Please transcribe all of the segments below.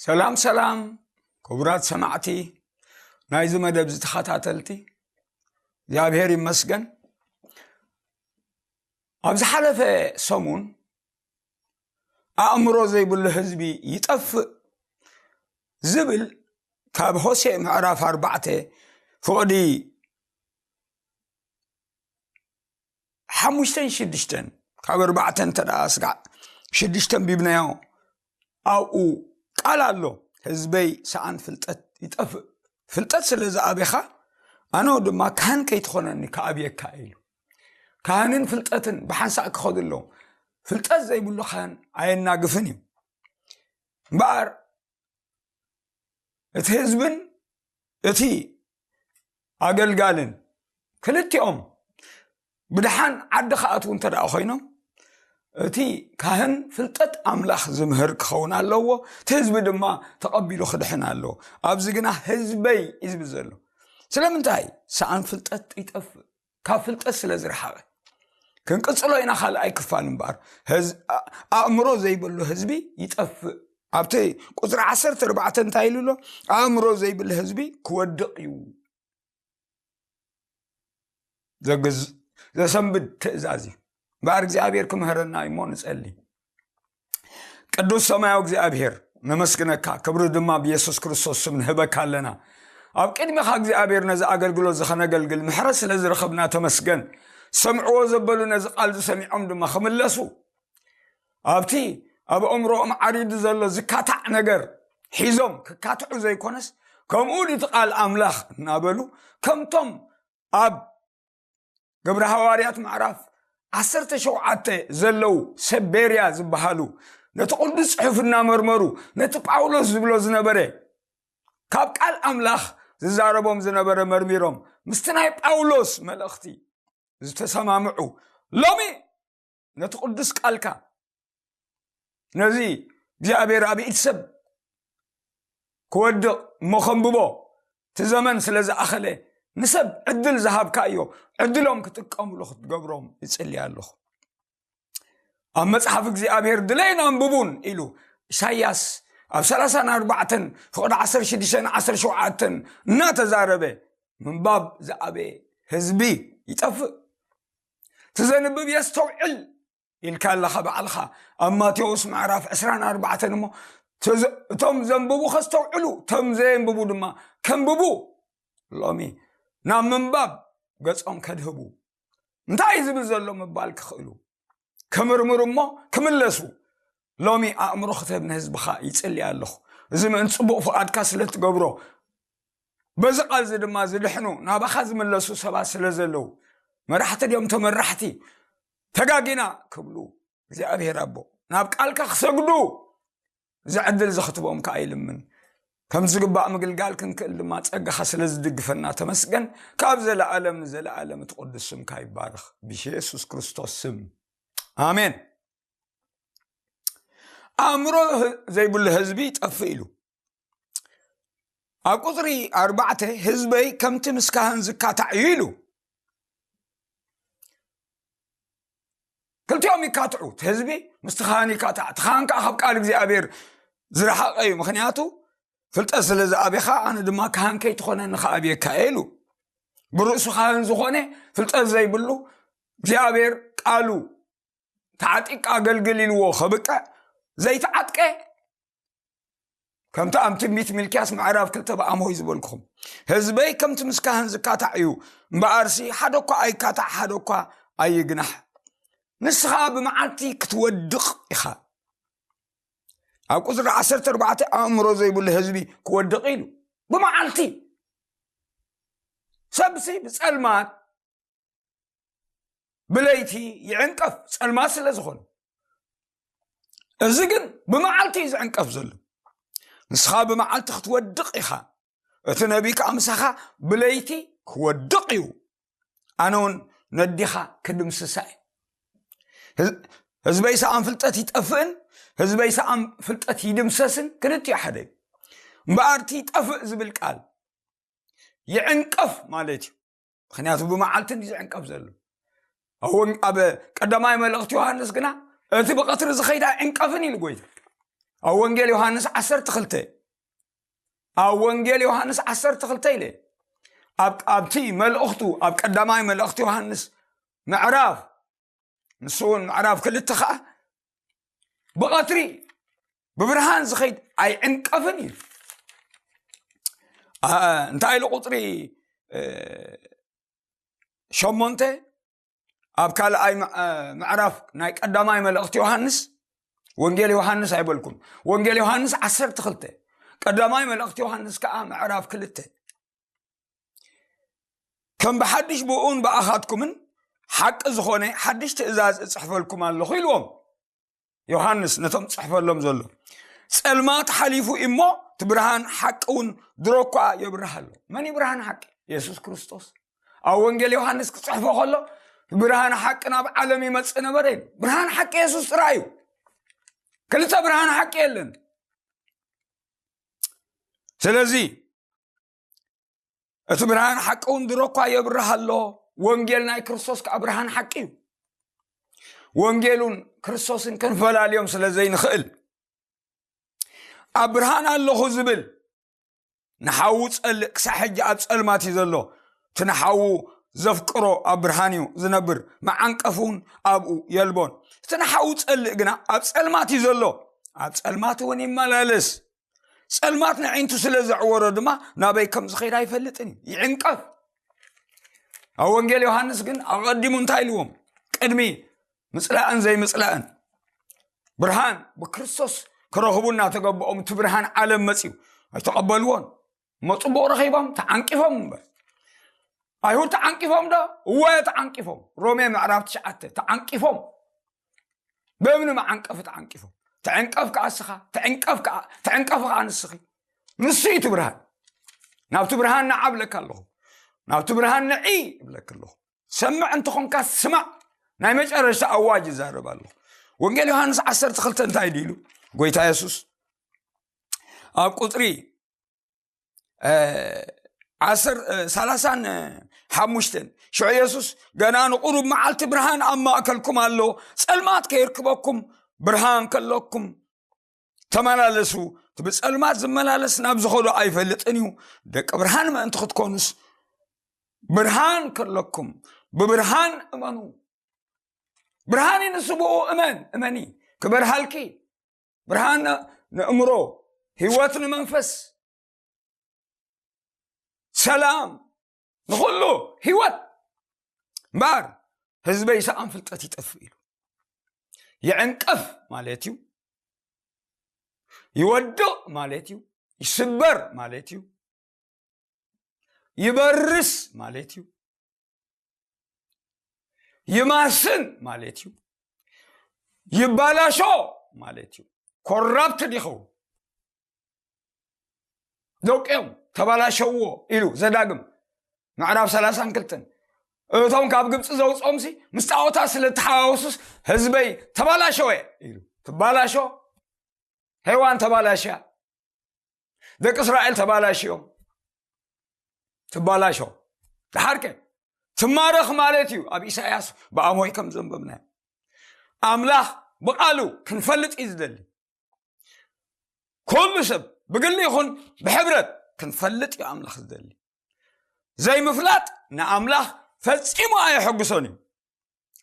ሰላም ሰላም፣ ክቡራት ሰማዕቲ ናይዚ መደብ ዝተኸታተልቲ፣ እግዚኣብሔር ይመስገን። ኣብ ዝሓለፈ ሰሙን ኣእምሮ ዘይብሉ ህዝቢ ይጠፍእ ዝብል ካብ ሆሴዕ ምዕራፍ ኣርባዕተ ፍቕዲ ሓሙሽተን ሽዱሽተን፣ ካብ ኣርባዕተን እንተ ደኣ ስጋዕ ሽዱሽተን ቢብናዮ፣ ኣብኡ ቃል ኣሎ። ህዝበይ ሰኣን ፍልጠት ይጠፍእ፣ ፍልጠት ስለ ዝኣቤኻ ኣነ ድማ ካህን ከይትኾነኒ ክኣብየካ ኢሉ። ካህንን ፍልጠትን ብሓንሳእ ክኸዱ ኣለዎም። ፍልጠት ዘይብሉ ካህን ኣየናግፍን እዩ። እምበኣር እቲ ህዝብን እቲ ኣገልጋልን ክልቲኦም ብድሓን ዓዲ ክኣትዉ እንተ ደኣ ኮይኖም፣ እቲ ካህን ፍልጠት ኣምላኽ ዝምህር ክኸውን ኣለዎ፣ እቲ ህዝቢ ድማ ተቐቢሉ ክድሕን ኣለዎ። ኣብዚ ግና ህዝበይ እዩ ዝብል ዘሎ። ስለምንታይ? ሰኣን ፍልጠት ይጠፍእ፣ ካብ ፍልጠት ስለ ዝረሓቐ። ክንቅጽሎ ኢና ካልኣይ ክፋል እምበኣር። ህዝ-፣ ኣ-፣ ኣእምሮ ዘይብሉ ህዝቢ ይጠፍእ። ኣብቲ ቁጽሪ ዓሰርተ ኣርባዕተ እንታይ ኢሉ ኣሎ? ኣእምሮ ዘይብሉ ህዝቢ ክወድቕ እዩ። ዘግዝ-፣ ዘሰንብድ ትእዛዝ እዩ። እምበኣር እግዚኣብሔር ክምህረና እዩ እሞ ንጸሊ። ቅዱስ ሰማያዊ እግዚኣብሔር፣ ነመስግነካ፣ ክብሪ ድማ ብየሱስ ክርስቶስ ስም ንህበካ ኣለና። ኣብ ቅድሚኻ እግዚኣብሔር ነዚ ኣገልግሎት እዚ ኸነገልግል ምሕረት ስለ ዝረኸብና ተመስገን። ሰምዕዎ ዘበሉ ነዚ ቃል እዚ ሰሚዖም ድማ ክምለሱ፣ ኣብቲ ኣብ ኣእምሮኦም ዓሪዱ ዘሎ ዝካታዕ ነገር ሒዞም ክካትዑ ዘይኮነስ፣ ከምኡ ድዩ እቲ ቃል ኣምላኽ እናበሉ፣ ከምቶም ኣብ ግብረ ሃዋርያት ምዕራፍ ዓሰርተ ሸውዓተ ዘለዉ ሰብ ቤርያ ዝበሃሉ፣ ነቲ ቅዱስ ጽሑፍ እናመርመሩ፣ ነቲ ጳውሎስ ዝብሎ ዝነበረ፣ ካብ ቃል ኣምላኽ ዝዛረቦም ዝነበረ መርሚሮም፣ ምስቲ ናይ ጳውሎስ መልእኽቲ ዝተሰማምዑ፣ ሎሚ ነቲ ቅዱስ ቃልካ፣ ነዚ እግዚኣብሔር ኣብ ኢድ ሰብ ክወድቕ እሞ ከንብቦ፣ እቲ ዘመን ስለ ዝኣኸለ፣ ንሰብ ዕድል ዝሃብካ እዮ፣ ዕድሎም ክጥቀምሉ ክትገብሮም ይጽሊ ኣለኹ። ኣብ መጽሓፍ እግዚኣብሔር ድለይን ኣንብቡን ኢሉ ኢሳይያስ ኣብ ሰላሳን ኣርባዕተን ፍቕዲ ዓሰርተ ሽዱሽተን ዓሰርተ ሸውዓተን እናተዛረበ፣ ምንባብ ዝኣበየ ህዝቢ ይጠፍእ። እቲ ዘንብብ የስተውዕል ኢልካ ኣለኻ ባዕልኻ። ኣብ ማቴዎስ ምዕራፍ ዕስራን ኣርባዕተን እሞ፣ ተዘ-፣ እቶም ዘንብቡ ከስተውዕሉ፣ እቶም ዘየንብቡ ድማ ከንብቡ። ሎሚ ናብ ምንባብ ገጾም ከድህቡ፣ እንታይ እዩ ዝብል ዘሎ ምባል ክኽእሉ፣ ክምርምሩ እሞ ክምለሱ። ሎሚ ኣእምሮ ክትህብ ንህዝብኻ ይጽሊ ኣለኹ። እዚ ምእን ጽቡቕ ፍቓድካ ስለ ትገብሮ፣ በዚ ቃል እዚ ድማ ዝድሕኑ፣ ናባኻ ዝምለሱ ሰባት ስለ ዘለዉ፣ መራሕቲ ድዮም ተመራሕቲ፣ ተጋጊና ክብሉ፣ እግዚኣብሔር ኣቦ፣ ናብ ቃልካ ክሰግዱ፣ እዚ ዕድል እዚ ክትቦም ከኣ ይልምን። ከም ዝግባእ ምግልጋል ክንክእል ድማ ጸጋኻ ስለ ዝድግፈና ተመስገን። ካብ ዘለኣለም ንዘለኣለም እቲ ቅዱስ ስምካ ይባረኽ። ብየሱስ ክርስቶስ ስም። ኣሜን። ኣእምሮ ህ-፣ ዘይብሉ ህዝቢ ይጠፍእ ኢሉ። ኣብ ቁጽሪ ኣርባዕተ፣ ህዝበይ ከምቲ ምስ ካህን ዝካታዕ እዩ ኢሉ። ክልቲኦም ይካትዑ። እቲ ህዝቢ ምስቲ ካህን ይካታዕ። እቲ ካህን ከኣ ካብ ቃል እግዚኣብሔር ዝረሓቐ እዩ። ምኽንያቱ ፍልጠት ስለ ዝኣቤኻ፣ ኣነ ድማ ካህን ከይትኾነኒ ከኣብየካ እየ ኢሉ። ብርእሱ ካህን ዝኾነ ፍልጠት ዘይብሉ፣ እግዚኣብሔር ቃሉ ተዓጢቅካ ኣገልግል ኢልዎ ከብቅዕ ዘይተዓጥቀ፣ ከምቲ ኣብ ትንቢት ሚልክያስ ምዕራፍ ክልተ ብኣምሆይ ዝበልኩኹም፣ ህዝበይ ከምቲ ምስ ካህን ዝካታዕ እዩ፣ እምበኣርሲ ሓደ እኳ ኣይካታዕ፣ ሓደ እኳ ኣይግናሕ። ንስኻ ብመዓልቲ ክትወድቕ ኢኻ። ኣብ ቁጽሪ ዓሰርተ ኣርባዕተ ኣእምሮ ዘይብሉ ህዝቢ ክወድቕ ኢሉ። ብመዓልቲ። ሰብሲ ብጸልማት፣ ብለይቲ ይዕንቀፍ፣ ጸልማት ስለ ዝኾነ። እዚ ግን ብመዓልቲ እዩ ዝዕንቀፍ ዘሎ። ንስኻ ብመዓልቲ ክትወድቕ ኢኻ። እቲ ነቢይ ከኣ ምሳኻ ብለይቲ ክወድቕ እዩ። ኣነ እውን ነዲኻ ክድምስሳ እየ። ህዝ-፣ ህዝበይ ሰኣን ፍልጠት ይጠፍእን ህዝበይ ሰኣን ፍልጠት ይድምሰስን ክልቲኡ ሓደ እዩ። እምበኣር እቲ ይጠፍእ ዝብል ቃል ይዕንቀፍ ማለት እዩ። ምኽንያቱ ብመዓልቲ እንዲ ዝዕንቀፍ ዘሎ። ኣብ ወን-፣ ኣብ ቀዳማይ መልእኽቲ ዮሃንስ ግና እቲ ብቐትሪ ዝኸይድ ኣይዕንቀፍን ኢሉ ጎይታ። ኣብ ወንጌል ዮሃንስ ዓሰርተ ክልተ ኣብ ወንጌል ዮሃንስ ዓሰርተ ክልተ ኢለ፣ ኣብ ኣብቲ መልእኽቱ፣ ኣብ ቀዳማይ መልእኽቲ ዮሃንስ ምዕራፍ፣ ንሱ እውን ምዕራፍ ክልተ ከዓ፣ ብቐትሪ ብብርሃን ዝኸይድ ኣይዕንቀፍን እዩ። እንታይ ኢሉ ቁፅሪ ሸሞንተ? ኣብ ካልኣይ ምዕራፍ ናይ ቀዳማይ መልእኽቲ ዮሃንስ፣ ወንጌል ዮሃንስ ኣይበልኩም፣ ወንጌል ዮሃንስ ዓሰርተ ክልተ፣ ቀዳማይ መልእኽቲ ዮሃንስ ከዓ ምዕራፍ ክልተ፣ ከም ብሓድሽ ብኡን ብኣኻትኩምን ሓቂ ዝኾነ ሓድሽ ትእዛዝ እጽሕፈልኩም ኣለኹ ኢልዎም። ዮሃንስ ነቶም ጽሕፈሎም ዘሎ፣ ጸልማት ሓሊፉ እሞ እቲ ብርሃን ሓቂ እውን ድሮ እኳ የብርህ ኣሎ። መን እዩ ብርሃን ሓቂ? የሱስ ክርስቶስ። ኣብ ወንጌል ዮሃንስ ክጽሕፎ ከሎ፣ ብርሃን ሓቂ ናብ ዓለም ይመጽእ ነበረ ኢሉ። ብርሃን ሓቂ የሱስ ጥራይ እዩ። ክልተ ብርሃን ሓቂ የለን። ስለዚ እቲ ብርሃን ሓቂ እውን ድሮ እኳ የብርህ ኣሎ። ወንጌል ናይ ክርስቶስ ከዓ ብርሃን ሓቂ እዩ። ወንጌሉን ክርስቶስን ክንፈላልዮም ስለ ዘይንኽእል፣ ኣብ ብርሃን ኣለኹ ዝብል ንሓዉ ጸልእ ክሳዕ ሕጂ ኣብ ጸልማት እዩ ዘሎ። እቲ ንሓዉ ዘፍቅሮ ኣብ ብርሃን እዩ ዝነብር፣ መዓንቀፍ እውን ኣብኡ የልቦን። እቲ ንሓዉ ጸልእ ግና ኣብ ጸልማት እዩ ዘሎ፣ ኣብ ጸልማት እውን ይመላለስ። ጸልማት ንዒንቱ ስለ ዘዕወሮ ድማ ናበይ ከም ዝኸይድ ኣይፈልጥን እዩ፣ ይዕንቀፍ። ኣብ ወንጌል ዮሃንስ ግን ኣቐዲሙ እንታይ ኢልዎም? ቅድሚ ምጽላእን ዘይምጽላእን፣ ብርሃን ብክርስቶስ ክረኽቡ እናተገበኦም እቲ ብርሃን ዓለም መጺኡ፣ ኣይተቐበልዎን። እሞ ጽቡቕ ረኺቦም፣ ተዓንቂፎም እምበር። ኣይሁድ ተዓንቂፎም ዶ? እወ ተዓንቂፎም። ሮሜ ምዕራፍ ትሽዓተ፣ ተዓንቂፎም። ብእምኒ መዓንቀፊ ተዓንቂፎም። ተዕንቀፍ ከኣ እስኻ፣ ተዕንቀፍ ከኣ፣ ተዕንቀፍ ከኣ ንስኺ። ንሱ እዩ እቲ ብርሃን። ናብቲ ብርሃን ንዓ እብለካ ኣለኹ። ናብቲ ብርሃን ንዒ እብለካ ኣለኹ። ሰምዕ እንተኾንካ ስማዕ። ናይ መጨረሽታ ኣዋጅ ይዛረብ ኣለኹ። ወንጌል ዮሃንስ ዓሰርተ ክልተ እንታይ ድዩ ኢሉ? ጎይታ የሱስ ኣብ ቁጽሪ፣ እ፣ ዓሰር-፣ እ፣ ሰላሳን ሓሙሽተን፣ ሽዑ የሱስ፣ ገና ንቁሩብ መዓልቲ ብርሃን ኣብ ማእከልኩም ኣሎ፣ ጸልማት ከይርክበኩም ብርሃን ከለኩም ተመላለሱ፣ እቲ ብጸልማት ዝመላለስ ናብ ዝኸዶ ኣይፈልጥን እዩ። ደቂ ብርሃን ምእንቲ ክትኮኑስ ብርሃን ከለኩም ብብርሃን እመኑ። ብርሃን እዩ ንሱ፣ ብኡ እመን፣ እመኒ። ክበርሃልኪ። ብርሃን ን-፣ ንእምሮ፣ ህይወት ንመንፈስ፣ ሰላም ንኹሉ ህይወት። እምበኣር ህዝበይ ሰኣን ፍልጠት ይጠፍእ ኢሉ። ይዕንቀፍ ማለት እዩ። ይወድቕ ማለት እዩ። ይስበር ማለት እዩ። ይበርስ ማለት እዩ። ይማስን ማለት እዩ። ይባላሾ ማለት እዩ። ኮራፕት ይኸውን። ደቂኦም ተባላሸዎ ኢሉ ዘዳግም ምዕራፍ ሰላሳን ክልተን፣ እቶም ካብ ግብፂ ዘውፅኦምሲ ምስ ጣዖታት ስለ ተሓዋወሱስ ህዝበይ ተባላሸወ ኢሉ። ትባላሾ፣ ሄዋን ተባላሽያ፣ ደቂ እስራኤል ተባላሽዮም። ትባላሾ። ደሓርከ ትማረኽ ማለት እዩ። ኣብ ኢሳያስ ብኣሞይ ከም ዘንበብናዮ፣ ኣምላኽ ብቓሉ ክንፈልጥ እዩ ዝደሊ። ኩሉ ሰብ ብግሊ ይኹን ብሕብረት ክንፈልጥ እዩ ኣምላኽ ዝደሊ። ዘይምፍላጥ ንኣምላኽ ፈጺሙ ኣየሐጉሶን እዩ።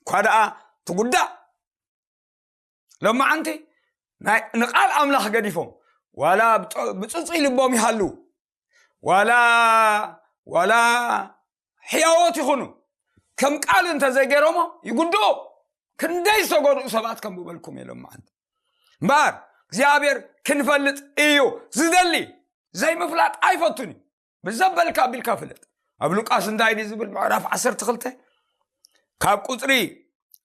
እኳ ደኣ ትጉዳእ። ሎማዓንቲ ናይ፣ ንቓል ኣምላኽ ገዲፎም፣ ዋላ ብጦ-፣ ብጽጹይ ልቦም ይሃሉ፣ ዋላ፣ ዋላ ሕያዎት ይኹኑ፣ ከም ቃል እንተዘይገይሮሞ ይጉድኡ። ክንደይ ዝተጎድኡ ሰባት ከም ብበልኩም እየ ሎማዓንቲ። እምበኣር እግዚኣብሔር ክንፈልጥ እዩ ዝደሊ። ዘይምፍላጥ ኣይፈቱን እዩ። ብዘበልካ ኣቢልካ ፍለጥ። ኣብ ሉቃስ እንታይ ድዩ ዝብል? ምዕራፍ ዓሰርተ ክልተ ካብ ቁጽሪ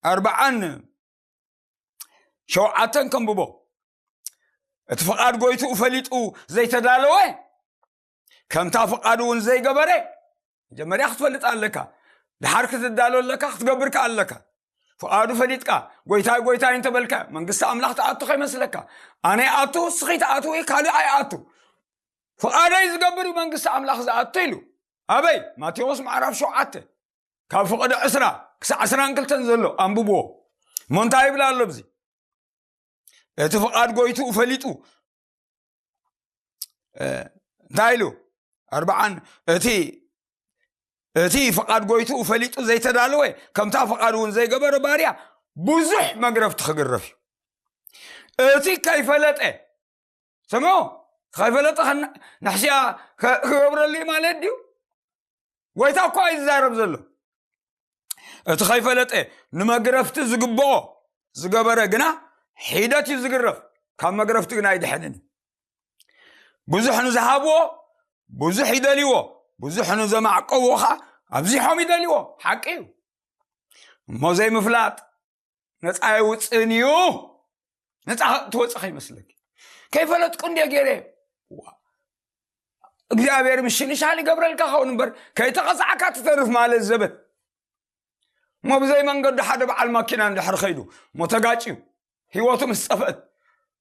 ኣርባዓን ሸውዓተን ከንብቦ። እቲ ፍቓድ ጎይትኡ ፈሊጡ ዘይተዳለወ፣ ከምታ ፍቓዱ እውን ዘይገበረ፣ መጀመርያ ክትፈልጥ ኣለካ። ድሓር ክትዳሎ ኣለካ፣ ክትገብር ከኣ ኣለካ። ፍቓዱ ፈሊጥካ፣ ጎይታይ፣ ጎይታይ እንተበልካ፣ መንግስቲ ኣምላኽ ትኣቱ ከይመስለካ። ኣነ ይኣቱ፣ እስኺ ትኣትዊ፣ ካልእ ኣይኣቱ። ፍቓደይ ዝገብር እዩ መንግስቲ ኣምላኽ ዝኣቱ ኢሉ። ኣበይ? ማቴዎስ ምዕራፍ ሸውዓተ፣ ካብ ፍቕዲ ዕስራ ክሳዕ ዕስራን ክልተን ዘሎ ኣንብብዎ። እሞ እንታይ ይብል ኣሎ ኣብዚ? እቲ ፍቓድ ጎይትኡ ፈሊጡ፣ እ፣ እንታይ ኢሉ? ኣርባዓን እቲ እቲ ፍቓድ ጎይትኡ ፈሊጡ ዘይተዳለወ፣ ከምታ ፍቓድ እውን ዘይገበረ ባርያ ብዙሕ መግረፍቲ ክግረፍ እዩ። እቲ ከይፈለጠ፣ ስምዑ፣ ከይፈለጠ ከና- ንሕስያ ከ- ክገብረሉ እዩ ማለት ድዩ? ጎይታ እኮ እዩ ዝዛረብ ዘሎ። እቲ ከይፈለጠ ንመግረፍቲ ዝግብኦ ዝገበረ ግና ሒደት እዩ ዝግረፍ፣ ካብ መግረፍቲ ግና ኣይድሕንን እዩ። ብዙሕ ንዝሃብዎ ብዙሕ ይደልይዎ፣ ብዙሕ ንዘማዕቀብዎ ኸዓ ኣብዚሖም ይደልይዎ። ሓቂ እዩ። እሞ ዘይምፍላጥ ነፃ የውፅእን እዩ። ነፃ ትወፅእ ከይመስለኪ። ከይፈለጥኩ እንደ ገይረ እግዚኣብሔር ምሽልሻል ይገብረልካ ኸውን እምበር ከይተቐፃዕካ ትተርፍ ማለት ዘበት። እሞ ብዘይ መንገዱ ሓደ በዓል ማኪና እንድሕር ኸይዱ እሞ ተጋጭዩ ህይወቱ ምስ ጠፍአት፣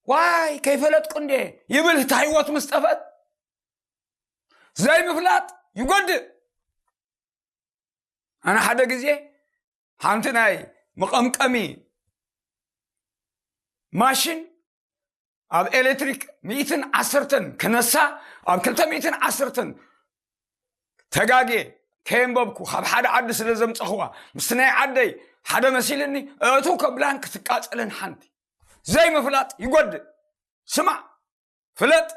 ዋይ ከይፈለጥኩ እንደ ይብል። እታ ህይወቱ ምስ ጠፍአት ዘይምፍላጥ ይጎድእ። ኣነ ሓደ ግዜ ሓንቲ ናይ መቐምቀሚ ማሽን ኣብ ኤሌክትሪክ ሚእትን ዓሰርተን ክነሳ፣ ኣብ ክልተ ሚእትን ዓሰርተን ተጋጌ ከየንበብኩ ካብ ሓደ ዓዲ ስለ ዘምፀኽዋ ምስቲ ናይ ዓደይ ሓደ መሲልኒ፣ እቱ ከብላን ክትቃፀልን ሓንቲ። ዘይምፍላጥ ይጎድእ። ስማዕ፣ ፍለጥ፣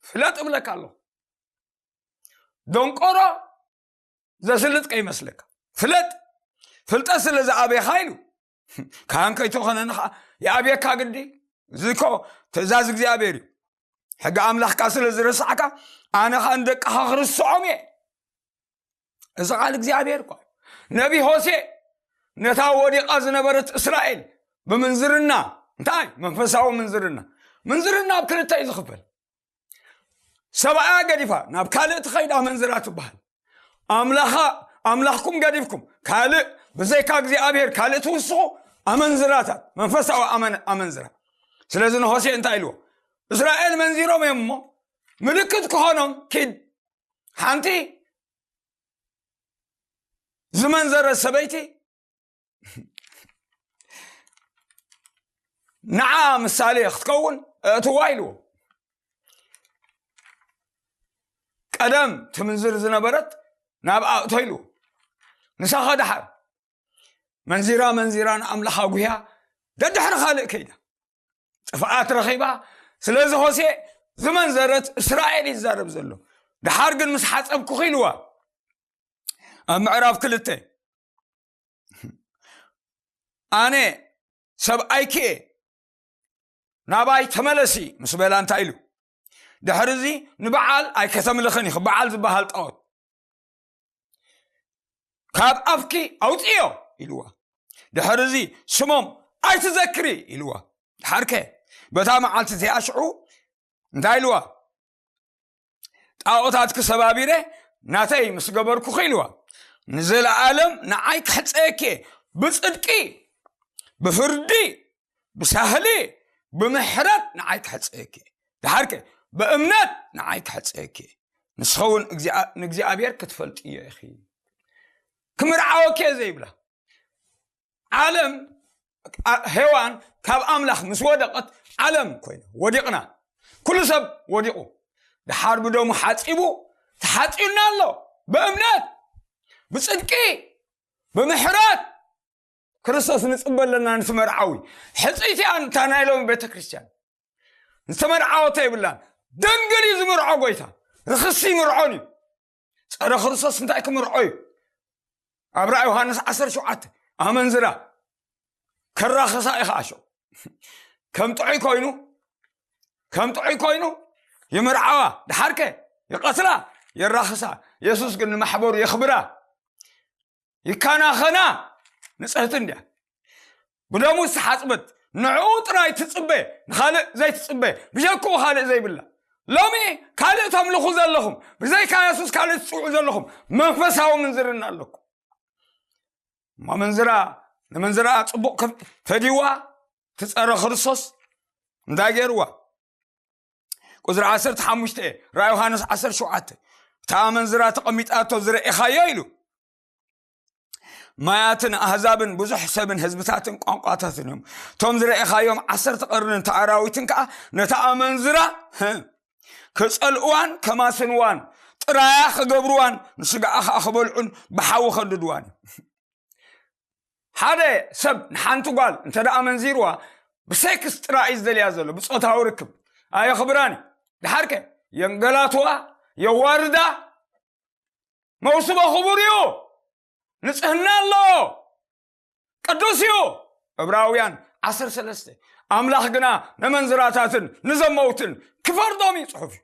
ፍለጥ እብለካ ኣለኹ። ደንቆሮ ዘስልጥ ከይመስለካ። ፍለጥ፣ ፍልጠት ስለ ዝኣበኻ ኢሉ ካህን ከይትኾነኒ ኸዓ ይኣብየካ ግዲ። እዚ እኮ ትእዛዝ እግዚኣብሔር እዩ። ሕጊ ኣምላኽካ ስለ ዝረሳዕካ ኣነ ኸዓ ንደቅኻ ክርስዖም እየ። እዚ ቃል እግዚኣብሔር እኮ እዩ። ነቢ ሆሴ ነታ ወዲቓ ዝነበረት እስራኤል ብምንዝርና፣ እንታይ መንፈሳዊ ምንዝርና፣ ምንዝርና ኣብ ክልተ እዩ ዝኽፈል። ሰብኣያ ገዲፋ ናብ ካልእ ትኸይድ ኣመንዝራ ትበሃል። ኣምላኻ ኣምላኽኩም ገዲፍኩም ካልእ ብዘይካ እግዚኣብሔር ካልእ ትውስኹ ኣመንዝራታት፣ መንፈሳዊ ኣመን- ኣመንዝራ። ስለዚ ንሆሴ እንታይ ኢልዎ? እስራኤል መንዚሮም እዮም እሞ ምልክት ክኾኖም ኪድ ሓንቲ ዝመንዘረ ሰበይቲ ንዓ ምሳሌ ክትከውን እእትዋ ኢልዎ። ቀደም ትምንዝር ዝነበረት ናብ ኣእቶ ኢልዎ። ንሳኻ ደሓር መንዚራ መንዚራ ንኣምላኻ ጉያ ደድሕሪ ካልእ ከይዳ ጥፍኣት ረኺባ። ስለዚ ሆሴ ዝመንዘረት እስራኤል ይዛረብ ዘሎ። ደሓር ግን ምስ ሓፀብኩኺ ኢልዋ ኣብ ምዕራፍ ክልተ፣ ኣነ ሰብኣይኪ እየ፣ ናባይ ተመለሲ ምስ በላ እንታይ ኢሉ? ድሕሪ እዚ ንበዓል ኣይከተምልኽን ኢኺ፣ በዓል ዝበሃል ጣዖት ካብ ኣፍኪ ኣውፅዮ ኢልዋ። ድሕሪ እዚ ስሞም ኣይትዘክሪ ኢልዋ። ድሓርከ በታ መዓልቲ እቲኣ ሽዑ እንታይ ኢልዋ? ጣዖታትኪ ሰባቢረ ናተይ ምስ ገበርኩኺ ኢልዋ። ንዘለኣለም ንዓይ ክሕፀየኪ እየ። ብፅድቂ፣ ብፍርዲ፣ ብሳህሊ፣ ብምሕረት ንዓይ ክሕፀየኪ እየ። ድሓርከ ብእምነት ንዓይ ክሕፀየኪ እየ። ንስኸ እውን እግዚኣብሔር ክትፈልጥዮ ኢኺ። ክምርዓወኪ እየ ዘይብላ። ዓለም ኣ- ሄዋን ካብ ኣምላኽ ምስ ወደቐት ዓለም ኮይና ወዲቕና። ኩሉ ሰብ ወዲቑ። ድሓር ብደሙ ሓፂቡ ተሓፂዩና ኣሎ። ብእምነት፣ ብፅድቂ፣ ብምሕረት ክርስቶስ ንፅበ ኣለና። ንትመርዓዊ ሕፅይቲ እያ። እታ ናይ ሎሚ ቤተ ክርስቲያን ዝተመርዓወቶ የብላን። ደንግል እዩ ዝምርዖ ጎይታ። ርኽሲ ይምርዖን እዩ። ጸረ ክርስቶስ እንታይ ክምርዖ እዩ? ኣብ ራእይ ዮሃንስ ዓሰርተ ሸውዓተ ኣመንዝራ ከራኽሳ ኢኻ ኣሾ። ከም ጥዑይ ኮይኑ ከም ጥዑይ ኮይኑ ይምርዓዋ፣ ድሓርከ ይቐትላ፣ የራኽሳ። የሱስ ግን ንማሕበሩ የኽብራ፣ ይከናኸና። ንጽህቲ እንድያ፣ ብደሙ ዝተሓጽበት፣ ንዕኡ ጥራይ ትጽበ፣ ንኻልእ ዘይትጽበ፣ ብጀክኡ ካልእ ዘይብላ። ሎሚ ካልእ ተምልኹ ዘለኹም፣ ብዘይካ የሱስ ካልእ ትጽውዑ ዘለኹም መንፈሳዊ ምንዝርና ኣለኩም። እሞ ምንዝራ፣ ንምንዝራ ጽቡቕ ከፍ-፣ ፈዲዋ፣ ትጸረ ክርስቶስ እንታይ ገይርዋ? ቁጽሪ ዓሰርተ ሓሙሽተ፣ ራእይ ዮሃንስ ዓሰርተ ሸውዓተ፣ እታ ኣመንዝራ ተቐሚጣቶ ዝረኤኻዮ ኢሉ። ማያትን ኣህዛብን ብዙሕ ሰብን ህዝብታትን ቋንቋታትን እዮም። እቶም ዝረኤኻዮም ዓሰርተ ቀርንን እታ ኣራዊትን ከኣ ነታ ኣመንዝራ፣ ህ፣ ክጸልእዋን ከማስንዋን፣ ጥራያ ክገብርዋን፣ ንስጋኣ ኸዓ ክበልዑን ብሓዊ ከንድድዋን እዩ። ሓደ ሰብ ንሓንቲ ጓል እንተ ደኣ መንዚርዋ፣ ብሴክስ ጥራይ እዩ ዝደልያ ዘሎ፣ ብጾታዊ ርክብ። ኣየኽብራን እዩ። ድሓርከ የንገላትዋ፣ የዋርዳ። መውስቦ ክቡር እዩ፣ ንጽህና ኣለዎ፣ ቅዱስ እዩ። ዕብራውያን ዓሰርተ ሰለስተ። ኣምላኽ ግና ነመንዝራታትን ንዘመውትን ክፈርዶም እዩ፣ ጽሑፍ እዩ።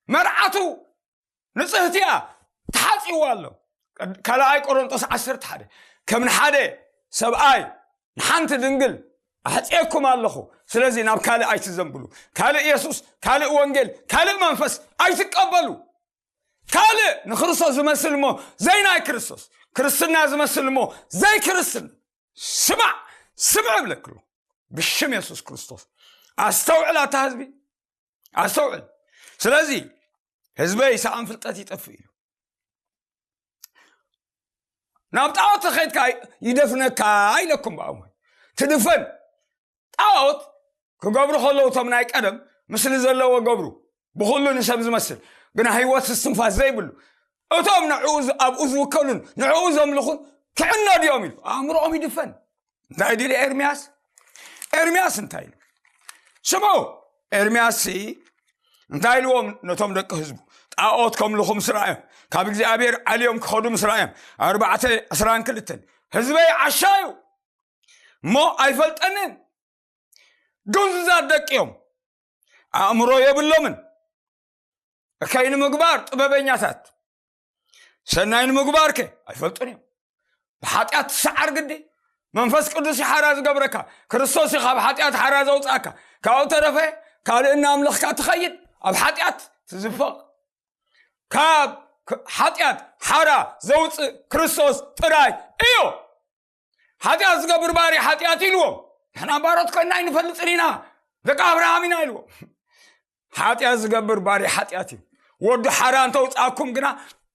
መርዓቱ ንጽህቲ እያ፣ ተሓጺዋ ኣሎ። ቀድ-፣ ካልኣይ ቆሮንጦስ ዓሰርተ ሓደ። ከም ንሓደ ሰብኣይ ንሓንቲ ድንግል ኣሕጽየኩም ኣለኹ። ስለዚ ናብ ካልእ ኣይትዘንብሉ። ካልእ የሱስ፣ ካልእ ወንጌል፣ ካልእ መንፈስ ኣይትቀበሉ። ካልእ ንክርስቶስ ዝመስል እሞ ዘይናይ ክርስቶስ፣ ክርስትና ዝመስል እሞ ዘይክርስትና። ስማዕ፣ ስምዕ እብለክሎ ብሽም የሱስ ክርስቶስ። ኣስተውዕል ኣታ ህዝቢ፣ ኣስተውዕል። ስለዚ ህዝበይ ሰኣን ፍልጠት ይጠፍእ እዩ። ናብ ጣዖት ከይድካ ይደፍነካ ኢለኩም ብኣሞ ትድፈን። ጣዖት ክገብሩ ከለዉ እቶም ናይ ቀደም ምስሊ ዘለዎ ገብሩ፣ ብኹሉ ንሰብ ዝመስል ግና ህይወት እስትንፋስ ዘይብሉ፣ እቶም ንዕኡ ዝ-፣ ኣብኡ ዝውከሉን ንዕኡ ዘምልኹን ክዕነዱ እዮም ኢሉ ኣእምሮኦም ይድፈን። እንታይ ድል ኤርምያስ? ኤርምያስ እንታይ ኢሉ? ስምዑ፣ ኤርምያስ ሲ እንታይ ኢልዎም ነቶም ደቂ ህዝቡ? ጣዖት ከምልኹ ምስ ረኣዮም፣ ካብ እግዚኣብሔር ዓልዮም ክኸዱ ምስ ረኣዮም፣ ኣርባዕተ ዕስራን ክልተን፣ ህዝበይ ዓሻ እዩ እሞ ኣይፈልጠንን፣ ዱንዙዛት ደቂ እዮም፣ ኣእምሮ የብሎምን። እከይ ንምግባር ጥበበኛታት፣ ሰናይ ንምግባር ከ ኣይፈልጡን እዮም። ብሓጢኣት ትሰዓር ግዲ። መንፈስ ቅዱስ እዩ ሓራ ዝገብረካ። ክርስቶስ እዩ ካብ ሓጢኣት ሓራ ዘውፅኣካ። ካብኡ ተረፈ ካልእ እናምለኽካ ትኸይድ፣ ኣብ ሓጢኣት ትዝፈቕ። ካብ ክ-፣ ሓጢኣት ሓራ ዘውፅእ ክርስቶስ ጥራይ እዩ። ሓጢኣት ዝገብር ባርያ ሓጢኣት ኢልዎም። ንሕና ባሮት ኮይንና ኣይንፈልጥን ኢና፣ ደቂ ኣብርሃም ኢና ኢልዎም። ሓጢኣት ዝገብር ባርያ ሓጢኣት እዩ። ወዱ ሓራ እንተውፅኣኩም ግና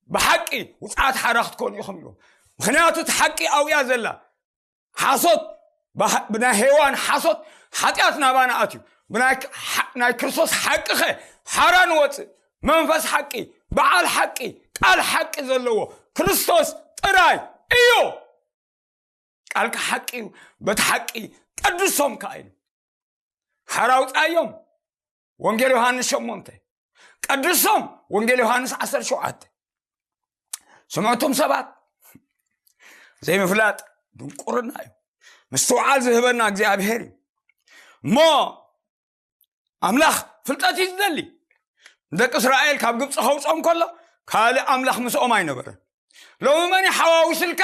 ብሓቂ ውፅኣት ሓራ ክትኮኑ ኢኹም ኢልዎም። ምኽንያቱ እቲ ሓቂ ኣብያ ዘላ። ሓሶት፣ ብሓ-፣ ብናይ ሄዋን ሓሶት ሓጢኣት ናባና ኣትዩ። ብናይ ክ-፣ ሓ-፣ ናይ ክርስቶስ ሓቂ ኸ ሓራ ንወፅእ። መንፈስ ሓቂ፣ በዓል ሓቂ፣ ቃል ሓቂ ዘለዎ ክርስቶስ ጥራይ እዩ። ቃልካ ሓቂ እዩ፣ በቲ ሓቂ ቀድሶም ከኣ ኢሉ። ሓራ ኣውጻዮም፣ ወንጌል ዮሃንስ ሸሞንተ። ቀድሶም፣ ወንጌል ዮሃንስ ዓሰርተ ሸውዓተ። ስምዕቱም ሰባት፣ ዘይምፍላጥ ድንቁርና እዩ። ምስትውዓል ዝህበና እግዚኣብሔር እዩ። እሞ ኣምላኽ ፍልጠት እዩ ዝደሊ። ንደቂ እስራኤል ካብ ግብፂ ከውፅኦም ከሎ ካልእ ኣምላኽ ምስኦም ኣይነበረን። ሎሚ መን ይሓዋውስልካ?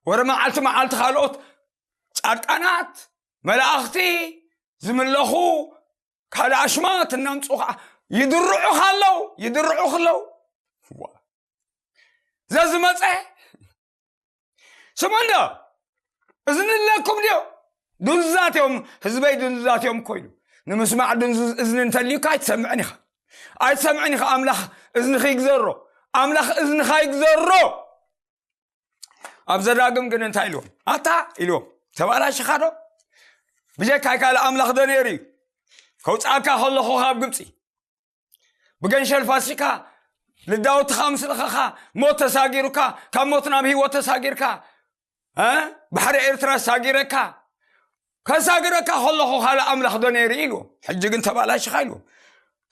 ወረ መዓልቲ መዓልቲ ካልኦት ጻድቃናት፣ መላእኽቲ ዝምለኹ ካልእ ኣሽማት እናምፁ ከዓ ይድርዑ ከለዉ፣ ይድርዑ ከለዉ። ዋ። ዘዝመፀ ስሙ እንዶ፣ እዝኒ ኣለኩም ድዮ? ድንዙዛት እዮም፣ ህዝበይ ድንዙዛት እዮም እኮ ኢሉ። ንምስማዕ ድንዙዝ እዝኒ እንተልዩካ ኣይትሰምዕን ኢኻ። ኣይትሰምዕን ኢኻ፣ ኣምላኽ እዝንኺ ይግዘሮ። ኣምላኽ እዝንኻ ይግዘሮ። ኣብ ዘዳግም ግን እንታይ ኢልዎም? ኣታ ኢልዎም፣ ተባላሽኻ ዶ? ብጀካይ ካልእ ኣምላኽ ዶ ነይሩ እዩ? ከውፅኣካ ከለኹ ካብ ግብፂ ብገንሸል ፋሲካ ልዳውትኻ ምስ ለኸኻ፣ ሞት ተሳጊሩካ፣ ካብ ሞት ናብ ህይወት ተሳጊርካ፣ እ? ባሕሪ ኤርትራ ሳጊረካ፣ ከሳግረካ ከለኹ ካልእ ኣምላኽ ዶ ነይሩ ኢልዎም። ሕጂ ግን ተባላሽኻ ኢልዎም።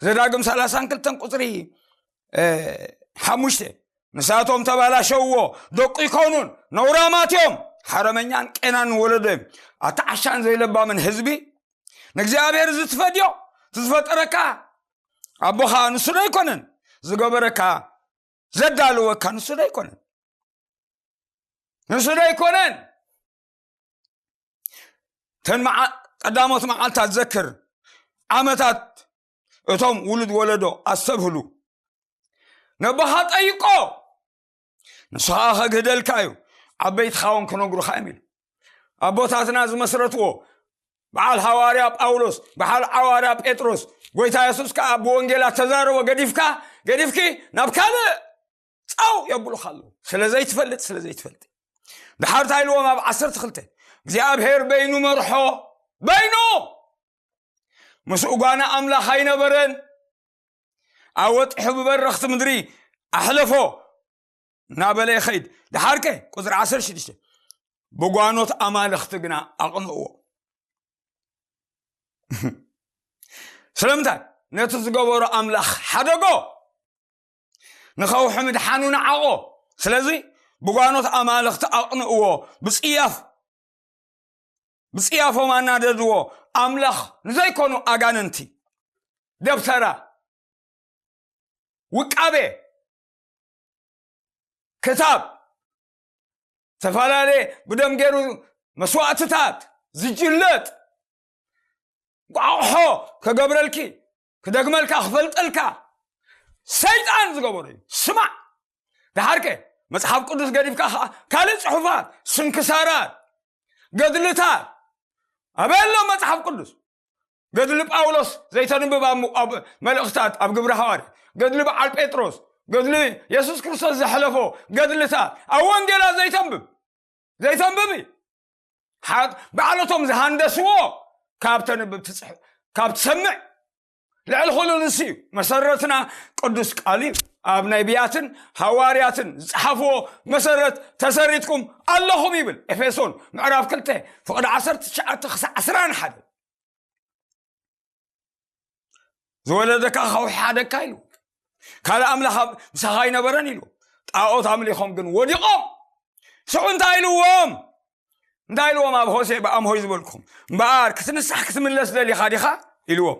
ዘዳግም ሰላሳን ክልተን ቁጽሪ፣ እ፣ ሓሙሽተ። ንሳቶም ተባላሸውዎ፣ ደቁ ይኮኑን፣ ነውራማት እዮም፣ ሓረመኛን ቄናን ወለዶ እዮም። ኣታ ዓሻን ዘይለባምን ህዝቢ፣ ንእግዚኣብሔር እዚ ትፈድዮ፣ እቲ ዝፈጠረካ ኣቦኻ ንሱ ዶ ኣይኮነን? ዝገበረካ፣ ዘዳለወካ ንሱ ዶ ኣይኮነን? ንሱ ዶ ኣይኮነን? እተን መዓ-፣ ቀዳሞት መዓልታት ዘክር፣ ዓመታት እቶም ውሉድ ወለዶ ኣስተብህሉ። ነቦኻ ጠይቆ፣ ንሱ ኸኣ ኸግህደልካ እዩ፣ ዓበይትኻ እውን ክነግሩኻ እዮም ኢሉ። ኣቦታትና ዝመስረትዎ፣ በዓል ሃዋርያ ጳውሎስ፣ በዓል ሃዋርያ ጴጥሮስ፣ ጎይታ የሱስ ከኣ ብወንጌላት ተዛረቦ፣ ገዲፍካ፣ ገዲፍኪ ናብ ካልእ ጻው የብሉኻ ኣለዉ። ስለ ዘይትፈልጥ፣ ስለ ዘይትፈልጥ። ድሓር እንታይ ኢልዎም ኣብ ዓሰርተ ክልተ? እግዚኣብሔር በይኑ መርሖ፣ በይኑ። ምስኡ ጓና ኣምላኽ ኣይነበረን። ኣወጢሑ ብበረኽቲ ምድሪ ኣሕለፎ እናበለ ይኸይድ። ደሓርከ ቁፅሪ ዓሰርተ ሽዱሽተ ብጓኖት ኣማልኽቲ ግና ኣቕንእዎ። ስለምንታይ? ነቲ ዝገበሮ ኣምላኽ ሓደጎ፣ ንኸውሒ ምድሓኑ ንዓቖ። ስለዚ ብጓኖት ኣማልኽቲ ኣቕንእዎ፣ ብፅያፍ ብፅያፎም ኣናደድዎ። ኣምላኽ ንዘይኮኑ ኣጋንንቲ፣ ደብተራ፣ ውቃቤ፣ ክታብ፣ ዝተፈላለየ ብደም ገይሩ መስዋእትታት ዝጅለጥ ጓቑሖ ክገብረልኪ፣ ክደግመልካ፣ ክፈልጠልካ ሰይጣን ዝገበሮ እዩ። ስማዕ፣ ደሓርከ መጽሓፍ ቅዱስ ገዲፍካ ኸዓ ካልእ ጽሑፋት፣ ስንክሳራት፣ ገድልታት ኣበይ ኣሎ መጽሓፍ ቅዱስ? ገድሊ ጳውሎስ ዘይተንብብ ኣብ፣ ኣብ መልእኽታት፣ ኣብ ግብሪ ሃዋርያ፣ ገድሊ በዓል ጴጥሮስ፣ ገድሊ የሱስ ክርስቶስ ዘሕለፎ ገድልታት ኣብ ወንጌላት ዘይተንብብ፣ ዘይተንብብ እዩ። ሓ-፣ ባዕለቶም ዝሃንደስዎ ካብ ተንብብ ትጽሕ-፣ ካብ ትሰምዕ ልዕሊ ኩሉ ንሱ እዩ። መሰረትና ቅዱስ ቃል እዩ። ኣብ ነቢያትን ሃዋርያትን ዝጸሓፍዎ መሰረት ተሰሪትኩም ኣለኹም ይብል። ኤፌሶን ምዕራፍ ክልተ ፍቕዲ ዓሰርተ ትሽዓተ ክሳዕ ዕስራን ሓደ። ዝወለደካ ከውሒ ሓደግካ ኢሉ። ካልእ ኣምላኽ ኣብ ምሳኻ ኣይነበረን ኢሉ። ጣዖት ኣምሊኾም ግን ወዲቖም። ሽዑ እንታይ ኢልዎም? እንታይ ኢልዎም? ኣብ ሆሴዕ ብኣምሆይ ዝበልኩም እምበኣር ክትንሳሕ ክትምለስ ደሊኻ ዲኻ ኢልዎም።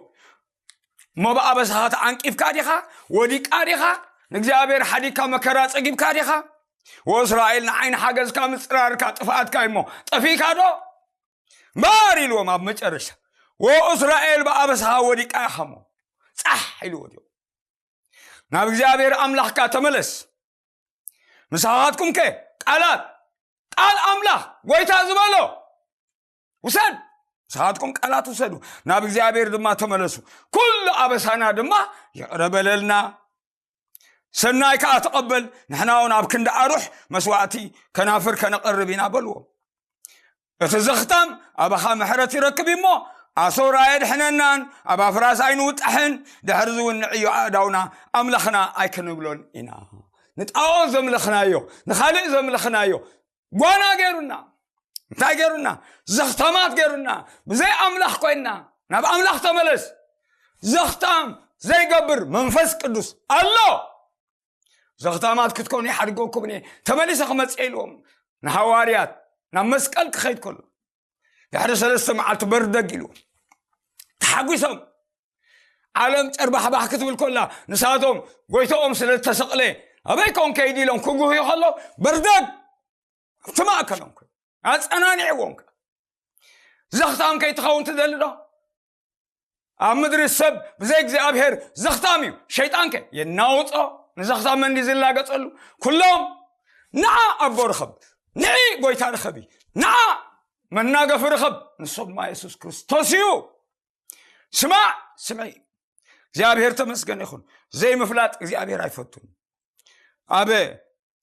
እሞ ብኣበሳኻ ተዓንቂፍካ ዲኻ? ወዲቃ ዲኻ? ንእግዚኣብሔር ሓዲግካ መከራ ጸጊብካ ዲኻ? ወእስራኤል ንዓይ ንሓገዝካ ምጽራርካ ጥፍኣትካ እሞ ጠፊእካ ዶ? እምበኣር ኢልዎም ኣብ መጨረሻ፣ ወእስራኤል ብኣበሳኻ ወዲቃ ኢኻ እሞ ጻሕ ኢልዎ ድዮም? ናብ እግዚኣብሔር ኣምላኽካ ተመለስ። ንስኻትኩም ከ ቃላት፣ ቃል ኣምላኽ ጎይታ ዝበሎ ውሰድ። ንስኻትኩም ቃላት ውሰዱ፣ ናብ እግዚኣብሔር ድማ ተመለሱ። ኩሉ ኣበሳና ድማ ይቕረ በለልና። ሰናይ ከኣ ተቐበል፣ ንሕና እውን ኣብ ክንዲ ኣሩሕ መስዋእቲ ከናፍር ከነቐርብ ኢና በልዎ። እቲ ዘኽታም ኣባኻ ምሕረት ይረክብ እሞ ኣሶር ኣየድሕነናን ኣብ ኣፍራስ ኣይንውጣሕን፣ ድሕርዚ እውን ንዕዮ ኣእዳውና ኣምላኽና ኣይክንብሎን ኢና። ንጣዖት ዘምለኽናዮ፣ ንኻልእ ዘምለኽናዮ ጓና ገይሩና። እንታይ ገይሩና? ዘኽታማት ገይሩና። ብዘይ ኣምላኽ ኮይንና። ናብ ኣምላኽ ተመለስ። ዘኽታም ዘይገብር መንፈስ ቅዱስ ኣሎ። ዘኽታማት ክትኮኑ ይሓድገኩም እየ፣ ተመሊሰ ክመጽእ ኢልዎም ንሃዋርያት ናብ መስቀል ክኸይድ ከሎ፣ ድሕሪ ሰለስተ መዓልቲ በርደግ ኢልዎም ተሓጒሶም። ዓለም ጨርባሕባሕ ክትብል ከላ፣ ንሳቶም ጎይታኦም ስለ ዝተሰቕለ ኣበይ ኮን ከይድ ኢሎም ክጉህዩ ከሎ፣ በርደግ ኣብቲ ማእከሎም ኮይኑ ኣጸናኒዕዎም ከ። ዘኽታም ከይትኸውን ትደሊ ዶ? ኣብ ምድሪ ሰብ ብዘይ እግዚኣብሔር ዘኽታም እዩ። ሸይጣን ከ የናውጾ፣ ንዘኽታም መንዲ ዝላገጸሉ። ኩሎም ንዓ ኣቦ ርኸብ፣ ንዒ ጎይታ ርኸቢ፣ ንዓ መናገፊ ርኸብ፣ ንሱ ድማ የሱስ ክርስቶስ እዩ። ስማዕ፣ ስምዒ። እግዚኣብሔር ተመስገን ይኹን። ዘይምፍላጥ እግዚኣብሔር ኣይፈቱን። ኣብ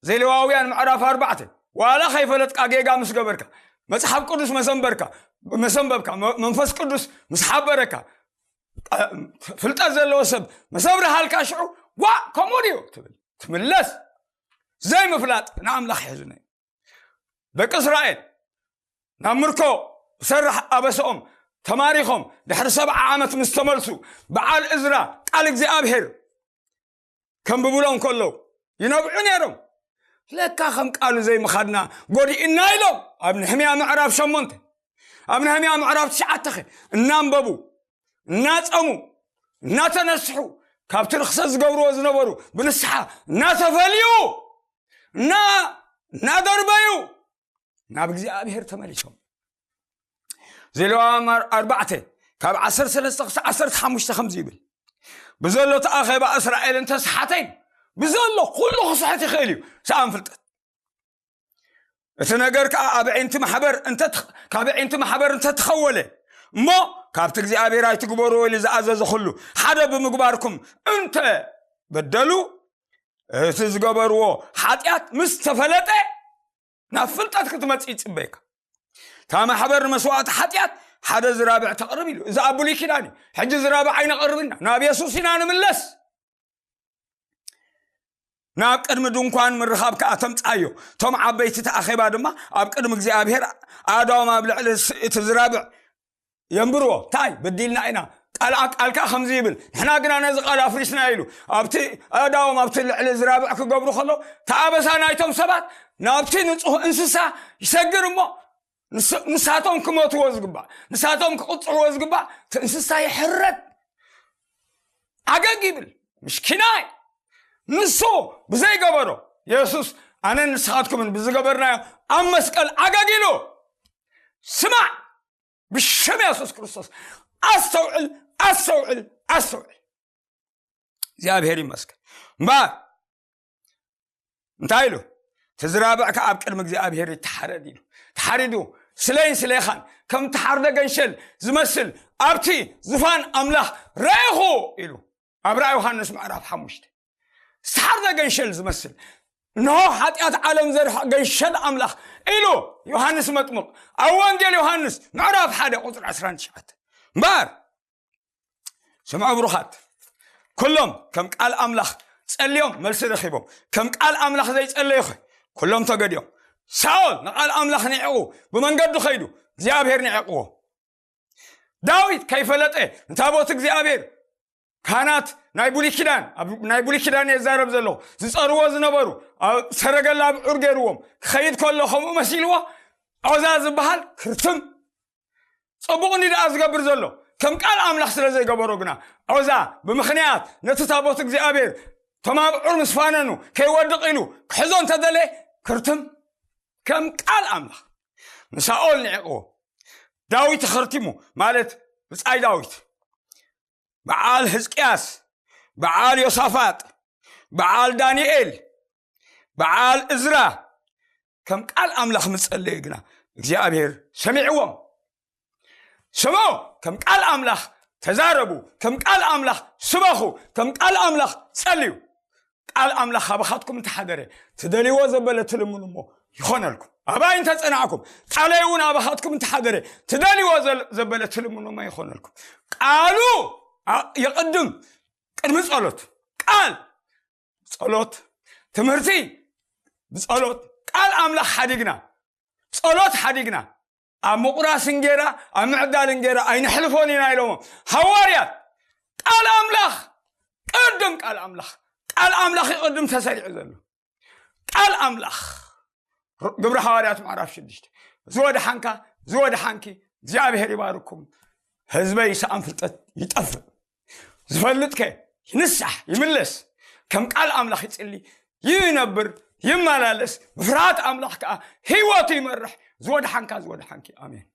ዘሌዋውያን ምዕራፍ ኣርባዕተ፣ ዋላ ከይፈለጥካ ጌጋ ምስ ገበርካ፣ መጽሓፍ ቅዱስ መሰንበርካ፣ መሰንበብካ፣ መ-፣ መንፈስ ቅዱስ ምስ ሓበረካ፣ ፍልጠት ዘለዎ ሰብ ምስ ኣብርሃልካ፣ ሽዑ ዋእ ከምኡ ድዩ ትብል፣ ትምለስ። ዘይምፍላጥ ንኣምላኽ ይሕዝነ። ደቂ እስራኤል ናብ ምርኮ ብሰራሕ ኣበሰኦም ተማሪኾም ድሕሪ ሰብዓ ዓመት ምስ ተመልሱ፣ በዓል እዝራ ቃል እግዚኣብሔር ከንብብሎም ከለዉ ይነብዑ ነይሮም። ለካ ከም ቃሉ ዘይምኻድና ጎዲእና ኢሎም ኣብ ነህምያ ምዕራፍ ሸሞንተ፣ ኣብ ነህምያ ምዕራፍ ትሽዓተ ኸ እናንበቡ፣ እናጸሙ፣ እናተነስሑ፣ ካብቲ ርኽሰት ዝገብርዎ ዝነበሩ ብንስሓ እናተፈልዩ፣ እና-፣ እናደርበዩ ናብ እግዚኣብሔር ተመሊሶም። ዘሌዋውያን ኣርባዕተ ካብ ዓሰርተ ሰለስተ ክሳዕ ዓሰርተ ሓሙሽተ ከምዚ ይብል፣ ብዘሎ ተኣኼባ እስራኤል እንተሰሓተይ፣ ብዘሎ ኩሉ ክስሕት ይኽእል እዩ፣ ሰኣን ፍልጠት። እቲ ነገር ከኣ ኣብ ዕንቲ ማሕበር እንተ-፣ ካብ ዕንቲ ማሕበር እንተተኸወለ፣ እሞ ካብቲ እግዚኣብሔር ኣይትግበርዎ ኢሉ ዝኣዘዘ ኩሉ ሓደ ብምግባርኩም እንተ በደሉ፣ እቲ ዝገበርዎ ሓጢኣት ምስ ተፈለጠ፣ ናብ ፍልጠት ክትመጽእ ይጽበየካ። እታ ማሕበር ንመስዋእቲ ሓጢኣት ሓደ ዝራብዕ ተቕርብ ኢሉ። እዚ ኣብ ብሉይ ኪዳን እዩ። ሕጂ ዝራብዕ ኣይነቕርብ ኢና። ናብ የሱስ ኢና ንምለስ። ናብ ቅድሚ ድንኳን ምርኻብ ከኣ ተምጻዮ። እቶም ዓበይቲ እቲ ኣኼባ ድማ ኣብ ቅድሚ እግዚኣብሔር ኣእዳዎም ኣብ ልዕሊ ስ-፣ እቲ ዝራብዕ የንብርዎ። እንታይ በዲልና ኢና? ቃል፣ ቃል ከኣ ከምዚ ይብል፣ ንሕና ግና ነዚ ቃል ኣፍሪስና ኢሉ ኣብቲ ኣእዳዎም ኣብቲ ልዕሊ ዝራብዕ ክገብሩ ከለዉ፣ እቲ ኣበሳ ናይቶም ሰባት ናብቲ ንጹህ እንስሳ ይሰግር እሞ፣ ንስ-፣ ንሳቶም ክመትዎ ዝግባእ፣ ንሳቶም ክቕጽዕዎ ዝግባእ፣ እቲ እንስሳ ይሕረድ። ዓገግ ይብል፣ ምሽኪናይ። ንሱ ብዘይገበሮ፣ የሱስ ኣነን ንስኻትኩምን ብዝገበርናዮ ኣብ መስቀል ዓገግ ኢሉ። ስማዕ፣ ብሽም የሱስ ክርስቶስ ኣስተውዕል፣ ኣስተውዕል፣ ኣስተውዕል። እግዚኣብሔር ይመስገን። እምበኣር እንታይ ኢሉ? እቲ ዝራብዕ ከኣ ኣብ ቅድሚ እግዚኣብሔር ይተሓረድ ኢሉ። ተሓሪዱ፣ ስለይን ስለይኻን ከም እተሓርደ ገንሸል ዝመስል ኣብቲ ዙፋን ኣምላኽ ረእኹ ኢሉ። ኣብ ራእይ ዮሃንስ ምዕራፍ ሓሙሽተ። ዝተሓርደ ገንሸል ዝመስል፣ እንሆ ሓጢኣት ዓለም ዘርሕቕ ገንሸል ኣምላኽ ኢሉ ዮሃንስ መጥምቕ ኣብ ወንጌል ዮሃንስ ምዕራፍ ሓደ ቁጽሪ ዕስራን ትሽዓተን። እምበኣር ስምዑ ብሩኻት፣ ኩሎም ከም ቃል ኣምላኽ ጸልዮም መልሲ ረኺቦም። ከም ቃል ኣምላኽ ዘይጸለዩኸ? ኩሎም ተገድዮም። ሳኦል ንቃል ኣምላኽ ንዒቑ ብመንገዱ ኸይዱ እግዚኣብሔር ንዒቕዎ። ዳዊት ከይፈለጠ ንታቦት እግዚኣብሔር ካህናት ናይ ብሉይ ኪዳን፣ ኣብ ናይ ብሉይ ኪዳን እየ ዝዛረብ ዘለኹ፣ ዝጸርዎ ዝነበሩ ኣብ ሰረገላ ብዑር ገይርዎም ክኸይድ ከሎ ከምኡ መሲልዎ ዖዛ ዝበሃል ክርትም ጽቡቕ እንዲ ደኣ ዝገብር ዘሎ ከም ቃል ኣምላኽ ስለ ዘይገበሮ ግና ዖዛ ብምኽንያት ነቲ ታቦት እግዚኣብሔር ተማብዑር ምስ ፋነኑ ከይወድቕ ኢሉ ክሕዞ እንተደለየ ክርትም ከም ቃል ኣምላኽ ንሳኦል ንዕቕዎ። ዳዊት ተኸርቲሙ ማለት ብጻይ ዳዊት፣ በዓል ህዝቅያስ፣ በዓል ዮሳፋጥ፣ በዓል ዳንኤል፣ በዓል እዝራ ከም ቃል ኣምላኽ ምጸለዩ ግና እግዚኣብሔር ሰሚዕዎም። ስምዑ፣ ከም ቃል ኣምላኽ ተዛረቡ፣ ከም ቃል ኣምላኽ ስበኹ፣ ከም ቃል ኣምላኽ ጸልዩ። ቃል ኣምላኽ ኣባኻትኩም እንተሓደረ ትደልይዎ ዘበለ ትልምኑ እሞ ይኾነልኩም። ኣባይ እንተጸናዕኩም፣ ቃለይ እውን ኣባኻትኩም እንተሓደረ ትደልይዎ ዘል-፣ ዘበለ ትልምኑ እሞ ይኾነልኩም። ቃሉ ኣ-፣ ይቕድም ቅድሚ ጸሎት። ቃል ጸሎት፣ ትምህርቲ ብጸሎት፣ ቃል ኣምላኽ ሓዲግና፣ ጸሎት ሓዲግና፣ ኣብ ምቑራስ እንጌራ፣ ኣብ ምዕዳል እንጌራ ኣይነሕልፎን ኢና ኢሎሞ ሃዋርያት። ቃል ኣምላኽ ቅድም፣ ቃል ኣምላኽ፣ ቃል ኣምላኽ ይቕድም ተሰሪዑ ዘሎ። ቃል ኣምላኽ ግብሪ ሃዋርያት ምዕራፍ ሽዱሽተ። ዝወድሓንካ፣ ዝወድሓንኪ እግዚኣብሔር ይባርኩም። ህዝበይ ሰኣን ፍልጠት ይጠፍእ። ዝፈልጥከ ይንሳሕ፣ ይምለስ። ከም ቃል ኣምላኽ ይጽሊ፣ ይነብር፣ ይመላለስ። ብፍርሃት ኣምላኽ ከኣ ህይወቱ ይመርሕ። ዝወድሓንካ፣ ዝወድሓንኪ። ኣሜን።